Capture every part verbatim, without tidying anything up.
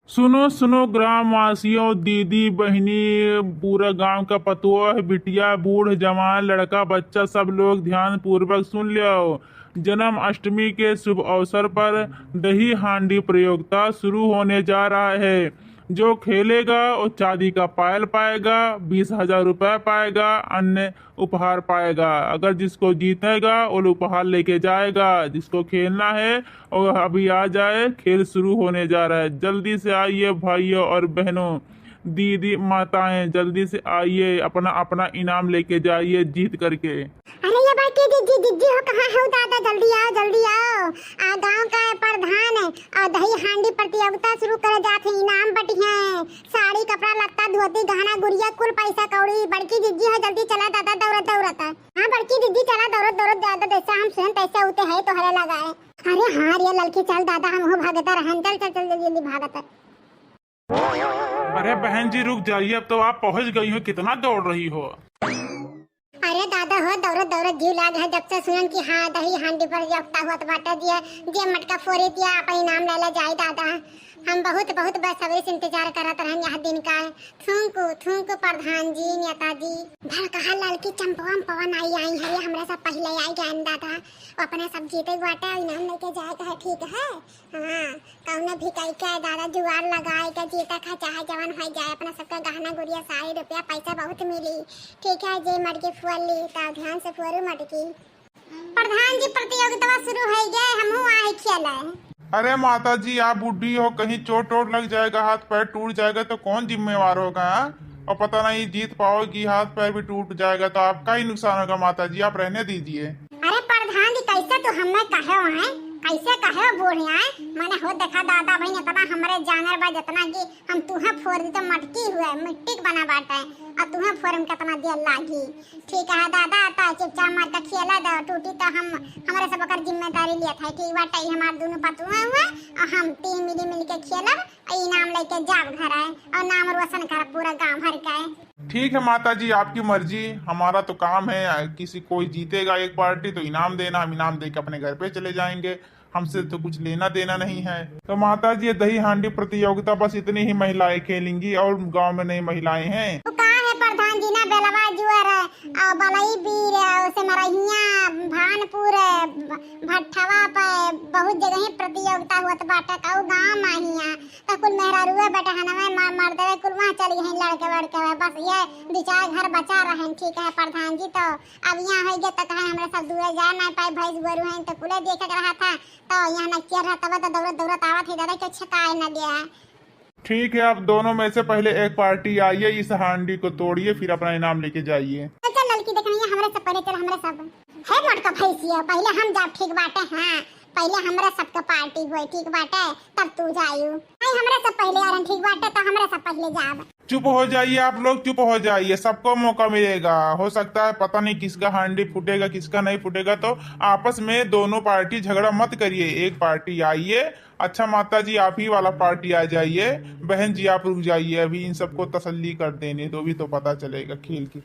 सुनो, सुनो ग्रामवासियों, दीदी, बहिनी, पूरा गांव का पतोह, बिटिया, बूढ़, जवान, लड़का, बच्चा, सब लोग ध्यानपूर्वक सुन लो। जन्म अष्टमी के शुभ अवसर पर दही हांडी प्रतियोगिता शुरू होने जा रहा है। जो खेलेगा, वो चांदी का पायल पाएगा, बीस हजार रुपये पाएगा, अन्य उपहार पाएगा। अगर जिसको जीतेगा, वो उपहार लेके जाएगा। जिसको खेलना है, वो अभी आ जाए, खेल शुरू होने जा रहा है। जल्दी से आइए भाइयों और बहनों, दीदी, माताएं, जल्दी से आइए, अपना, अपना इनाम लेके जाइए जीत करके। अरे ये बाकी जिज्जी, जिज्जी हो, कहाँ हो दादा, जल्दी आओ, जल्दी आओ। आ, गांव का प्रधान है, आ, दही हांडी प्रतियोगिता शुरू करे जात है, इनाम बटी है, साड़ी, कपड़ा, लत्ता, धोती, गहना, गुरिया, कुल पैसा कौड़ी। बड़की जिज्जी हो, जल्दी चला दादा, दौड़त दौड़त। हाँ बड़की जिज्जी, चला दौड़त दौड़त दादा, जैसे हम सुन तैसे उते है तो हरे लगाए। अरे हाँ रे ललकी, चल दादा, हम हो भागता रहन, चल चल चल जल्दी जल्दी भागत। अरे बहन जी, रुक जाइए, अब तो आप पहुंच गई हो, कितना दौड़ रही हो। अरे दादा हो, दौड़त दौड़त जीव लाग है, जब से सुनन कि हाँ, दही हांडी पर जब होत बाटे, जे, जे मटका फोरी दिया, अपन इनाम ले ले जाई दादा। हम बहुत, बहुत बेसब्री से इंतजार करत रहन यह दिन का। थूंकु, थूंकु प्रधान जी, नेताजी। भड़कहा ललकी चंपवा पवन आई, आई है, हमरा सब पहले आई गए दादा। वो अपने सब जीते बाटे, इनाम लेके जाए के है, ठीक है। हाँ, कौनो भी कई के दादा जुगाड़ लगाए के जीते खा, चाहे जवन हो जाए, अपना सबके गहना गुरिया, साड़ी, रुपया, पैसा बहुत मिली। ठीक है, जे मटकी फुअल ली, तो ध्यान से फुअरू मटकी। प्रधान जी, प्रतियोगिता शुरू हो गए, हमहू आए खेले। अरे माता जी, आप बूढ़ी हो, कहीं चोट वोट लग जाएगा, हाथ पैर टूट जाएगा तो कौन जिम्मेवार होगा, हाँ? और पता नहीं जीत पाओगी, हाथ पैर भी टूट जाएगा तो आपका ही नुकसान होगा माता जी, आप रहने दीजिए। अरे प्रधान जी, कैसे तू हमें कहे हो, हैं? कैसे कहे हो बूढ़े, हैं? मैंने हो देखा दादा बहन, इतना हमरे जांगर बा, जितना कि हम तुहे फोर दी तो मटकी हुए, मिट्टी के बना बाटे, और तुहे फोरे में कितना देर लागी। ठीक है दादा, तो चुपचाप मार के खेला दो, टूटी तो हम, हमरे सब ओकर जिम्मेदारी लेत है, ठीक बाटे, ई हमार दोनों पतुआ हुए, और हम तीन मिली मिल के खेलब, और इनाम लेके जाब घर आए, और नाम रोशन करब पूरा गांव भर के। ठीक है माता जी, आपकी मर्जी, हमारा तो काम है, किसी कोई जीतेगा एक पार्टी तो इनाम देना, हम इनाम दे के अपने घर पे चले जाएंगे, हमसे तो कुछ लेना देना नहीं है। तो माता जी, ये दही हांडी प्रतियोगिता बस इतनी ही महिलाएं खेलेंगी और गांव में नई महिलाएं हैं। तो का है प्रधान जी ना, बेलवा जुअर, आ, बलई बीर, आ, उसे मरहिया, भानपुर, भ-, भट्ठवा पे बहुत जगह ही प्रतियोगिता होत बाटे, कहू गांव में ही है। तो कुल मेहरारुए बेटहनवे मा-, मर्दवे कुल वहाँ चली गई लड़के वड़के हुए। बस ये दो चार घर बचा रहे हैं, ठीक है प्रधान जी। तो अब यहाँ हो गया तो कहे हमरे सब दूर जाए ना पाए, भैंस गोरू हैं तो कुले देखे के रहा था, तो यहाँ ना चेर रहा तब तो दौड़त दौड़त आवत है दादा, क्यों छकाए ना दिया है। ठीक है, आप दोनों में से पहले एक पार्टी आइए, इस हांडी को तोड़िए, फिर अपना इनाम लेके जाइए। तो चल ललकी देखनिया, हमरे सब पहले चल, हमरे सब। हे मोटका भैंसिया, पहले हम जाब, ठीक बाटे, हाँ, पहले हमरे सबके पार्टी होई, ठीक बाटे, तब तू जायू। नहीं, हमरे सब पहले आ रहे, ठीक बाटे, तो हमरे सब पहले जाब। चुप हो जाइए आप लोग, चुप हो जाइए, सबको मौका मिलेगा। हो सकता है पता नहीं किसका हांडी फूटेगा, किसका नहीं फूटेगा, तो आपस में दोनों पार्टी झगड़ा मत करिए। एक पार्टी आइए, अच्छा माता जी, आप ही वाला पार्टी आ जाइए। बहन जी, आप रुक जाइए, अभी इन सबको तसल्ली कर देने दो, अभी तो पता चलेगा खेल के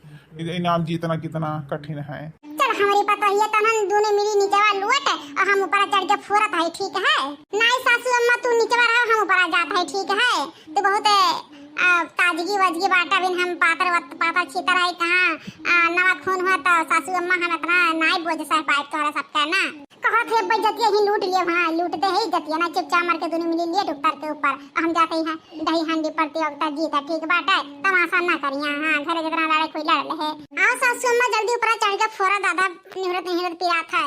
इ-, इनाम जीतना कितना कठिन है। चल हमरी पतोहिया तहन दूने मिली निचवा लुअट और हम ऊपर चढ़ के फोरत है, ठीक है? नाई सासू अम्मा, तू निचवा रहो, हम ऊपर जात है, ठीक है? तू बहुत, आ, ताजगी वजगी बाटा बिन हम पातर वत-, पातर छीतर है कहाँ, आ, नवा खून हुआ तो सासू अम्मा हम इतना नाई बोझ सह पाए तोहरा सबका ना। कहत है, "भाई, जतिया ही लूट लिए, हाँ, लूट दे है जतिया ना, चुपचाप मार के दोनों मिली लिए डॉक्टर के ऊपर।" हम जाते हैं दही हांडी प्रतियोगिता जीता, ठीक बाटे, तमाशा ना करिया, हाँ, घरे जितना लड़े कोई लड़ ले है। आओ सासू अम्मा, जल्दी ऊपर चढ़ के फोरा दादा, निहुरत निहुरत पिरात है।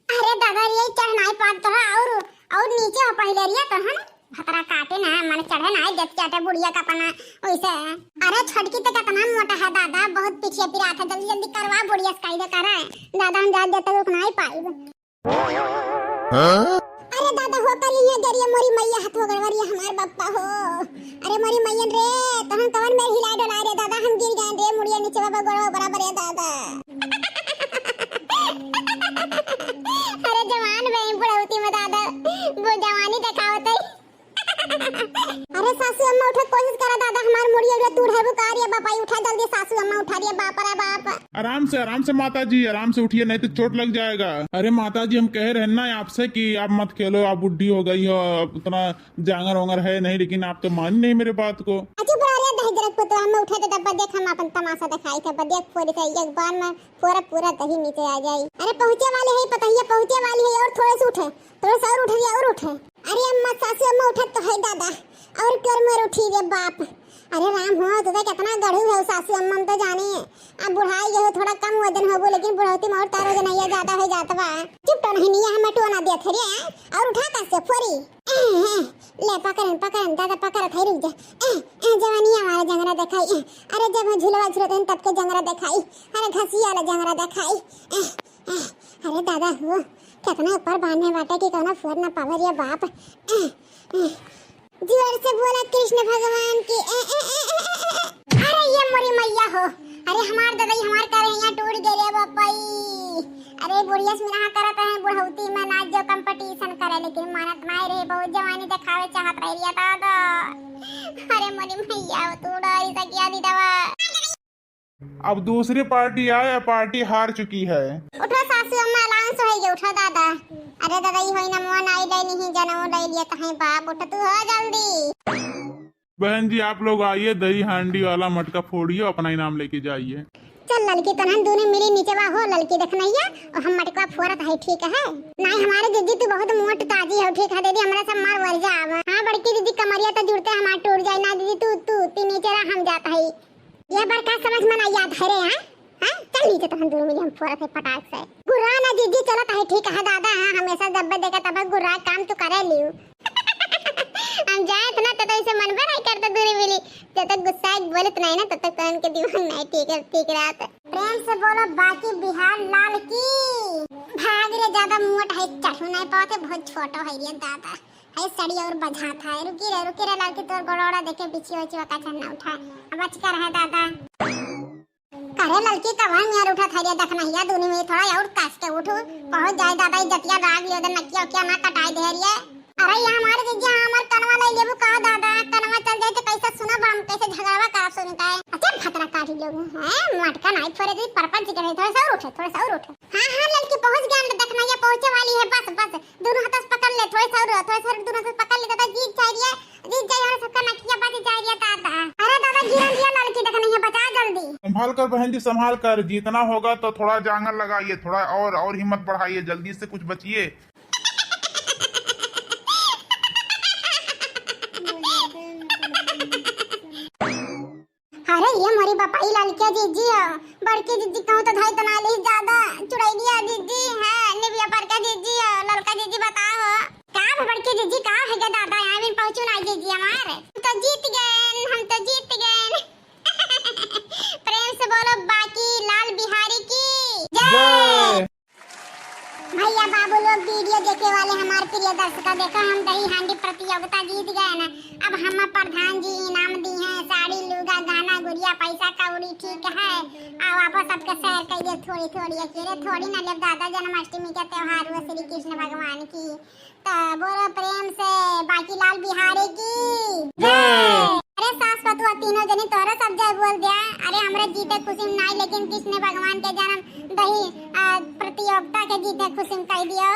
अरे दादा, ये चढ़ नाई पात तो है, और, और नीचे हो पहले रिया तो है ना, भतरा काटे ना, मन चढ़े ना, जत चाटे बुढ़िया का पना वैसे। अरे छोटकी तो कितना मोटा है दादा, बहुत पीछे पिरात है, जल्दी जल्दी करवा बुढ़िया से कायदे करे। दादा हम जात देते रुक नाई पाइब। हाँ? अरे दादा हो करी ये जरिए मोरी मैया हाथ हो गड़बड़िया हमार बप्पा हो। अरे मोरी मैयन रे, तहन कवन मेर हिलाए डोलाए रे दादा, हम गिर गए रे मुड़िया नीचे बाबा गोड़वा बराबर है दादा। अरे जवान बे बुढ़ौती में दादा, वो जवानी देखावत है। अरे सासू अम्मा, उठे कोशिश करा दादा, हमार मुड़िया उड़िया तू उठाबू का रे बापा, उठा जल्दी सासू अम्मा, उठा रे बाप रे बाप। आराम से, आराम से माता जी, आराम से उठिए, नहीं तो चोट लग जाएगा। अरे माता जी, हम कह रहे हैं ना आपसे कि आप मत खेलो, आप बुढ़ी हो गई हो, अब उतना जांगर वांगर है नहीं, लेकिन आप तो मानी नहीं मेरे बात को। अच्छा, बुढ़ा रे दहिजरक पुतवा, हम उठे तो तब देख, हम अपन तमाशा दिखाई थे, देख फोरी से एक बार में पूरा, पूरा दही नीचे आ जाई। अरे पहुँचे वाली है, पतहिया पहुँचे वाली है, और थोड़े से उठे, थोड़े से और उठे, और उठे। अरे अम्मा, सासू अम्मा उठत तो है दादा, और कर मर उठी रे बाप। अरे राम हो, तू तो कितना गढ़ू है सासू अम्मा, हम तो जाने। अब बुढ़ाई गए हो, थोड़ा कम वजन होबो, लेकिन बुढ़ौती में और तार वजन आइया ज्यादा हो जात बा। चुप तो नहीं, नहीं, हमें टोना दिया थे रे, और उठा कैसे फोरी। ए, ए, ले पकड़न, पकड़न, दादा पकड़त है, रुक जा। ए, ए, जवानिया वाला जंगरा दिखाई। ए, अरे जब हम झुलवा झुलत हन तब के जंगरा दिखाई। अरे घसिया वाला जंगरा दिखाई। ए, ए, अरे दादा हो, कितना ऊपर बांधे बाटे कि कौनो फोर ना पावे रे बाप। ए, ए, जोर से बोला कृष्ण भगवान की। ए, ए, ए, ए, ए, ए, ए। अरे ये मोरी मैया हो, अरे हमार ददाई हमार करहिया टूट गए रे बापाई। अरे बुढ़िया से मिनहा करत है बुढ़ौती में नाच जो कंपटीशन करे, लेकिन मानत नाय रहे, बहुत जवानी दिखावे चाहत रह रिया दादा। अरे मोरी मैया हो, तू डरी सकिया दी दवा। अब दूसरी पार्टी आए, पार्टी हार चुकी है। उठो सासू अम्मा, अलाउंस होई गए, उठो दादा। अरे दादा, ई होई ना मुआ नाई ले नहीं जनऊ ले लिए तहें बाप, उठ तू हो जल्दी। बहन जी, आप लोग आइए, दही हांडी वाला मटका फोड़िए, अपना इनाम लेके जाइए। चल ललकी, तनहन दोनों मिली नीचे बा हो ललकी देखनैया, और हम मटका फोड़त है, ठीक है? नहीं हमारे दीदी तू बहुत मोट ताजी हो, ठीक है दीदी, हमरा सब मार वर जाब। हाँ बड़की दीदी, कमरिया तो जुड़ते हमार टूट जाए ना दीदी, तू तू ती नीचे रह, हम जात है। ये बार का समझ में नहीं याद है रे, हाँ? हाँ? चल नीचे तो हम दोनों मिली हम फोड़त है पटाख से। गुर्रा ना जीजी चलत है, ठीक है दादा, हाँ, हमेशा जब देखा तब गुर्रा काम तू करे लियो। हम जाए इतना तो, तो इसे मन पे नहीं करता दोनों मिली। जब तक गुस्सा एक बोलत नहीं ना, तब तक तो उनके दिमाग नहीं ठीक है, ठीक रहता। प्रेम से बोलो बाकी बिहार लाल की। भाग रे, ज्यादा मोट है, चढ़ू नहीं पाते, बहुत छोटो है रे दादा। है सड़ी और बझात है। रुकी रे, रुकी रे, लड़की तोर गोड़ोड़ा देखे, बिछी हो चुका चन्ना उठा। अब बच कर है दादा। करे लड़की कवन नियर उठा था रे, देखनहिया दुनी में थोड़ा और कस के उठू। पहुँच जाए दादा, इज्जतिया राग लियो दे, नकिया उकिया ना कटाई दे रे। अरे ये हमारे जीजा हमार कनवा ले लेबू का दादा, कनवा चल जाए तो कैसे सुनब हम, कैसे झगड़वा का सुनता है। अच्छा खतरा काट लोग हैं, मटका नहीं फोड़े दी, परपंच के नहीं, थोड़ा सा और उठे, थोड़ा सा और उठे। हाँ, हाँ, ललकी पहुँच गया, देखनैया पहुँचे वाली है, बस, बस, दोनों हाथ से पकड़ ले, थोड़े सा और, थोड़े सा और, दोनों हाथ से पकड़ ले, दादा, जीत जाए रे, जीत जाए, और सबका नकिया बच जाए रे, दादा। अरे दादा, गिरन दिया ललकी, देखनैया बचा जल्दी। संभाल कर बहन जी, संभाल कर, जीतना होगा तो थोड़ा जांगर लगाइए, थोड़ा और, और हिम्मत बढ़ाइए, जल्दी से कुछ बचिए। अरे ये मोरी बपाई ललके जीजी हो, बड़की जीजी कहूँ तो धाई तना ली ज्यादा, चुड़ैलिया जीजी है, निबिया पर के जीजी हो, ललका जीजी बताओ। का भे बड़की जीजी, का है गे दादा, यहाँ भी पहुँचू ना जीजी हमार। हम तो जीत गए, हम तो जीत गए। प्रेम से बोलो बाकी लाल बिहारी की जय। जय। भैया बाबू लोग, वीडियो देखे वाले हमार प्रिय दर्शकों, देखो हम दही हांडी प्रतियोगिता जीत गए ना। अब हम प्रधान जी इनाम दी हैं, साड़ी, लुगा, गहना, गुड़िया, पैसा, कौड़ी, ठीक है। अब आप सबके शेयर कर दियो थोड़ी थोड़ी, अकेले थोड़ी ना लेब दादा, जन्माष्टमी का त्योहार हुआ श्री कृष्ण भगवान की। तो बोलो प्रेम से बाकी लाल बिहारी की जय। अरे सास पतुआ तीनों जनी तोहरा सब जय बोल दिया। अरे हमरे जीते खुशी में नाई, लेकिन कृष्ण भगवान के जन्म दही, आ, प्रतियोगिता के जीते खुशी में कह दियो।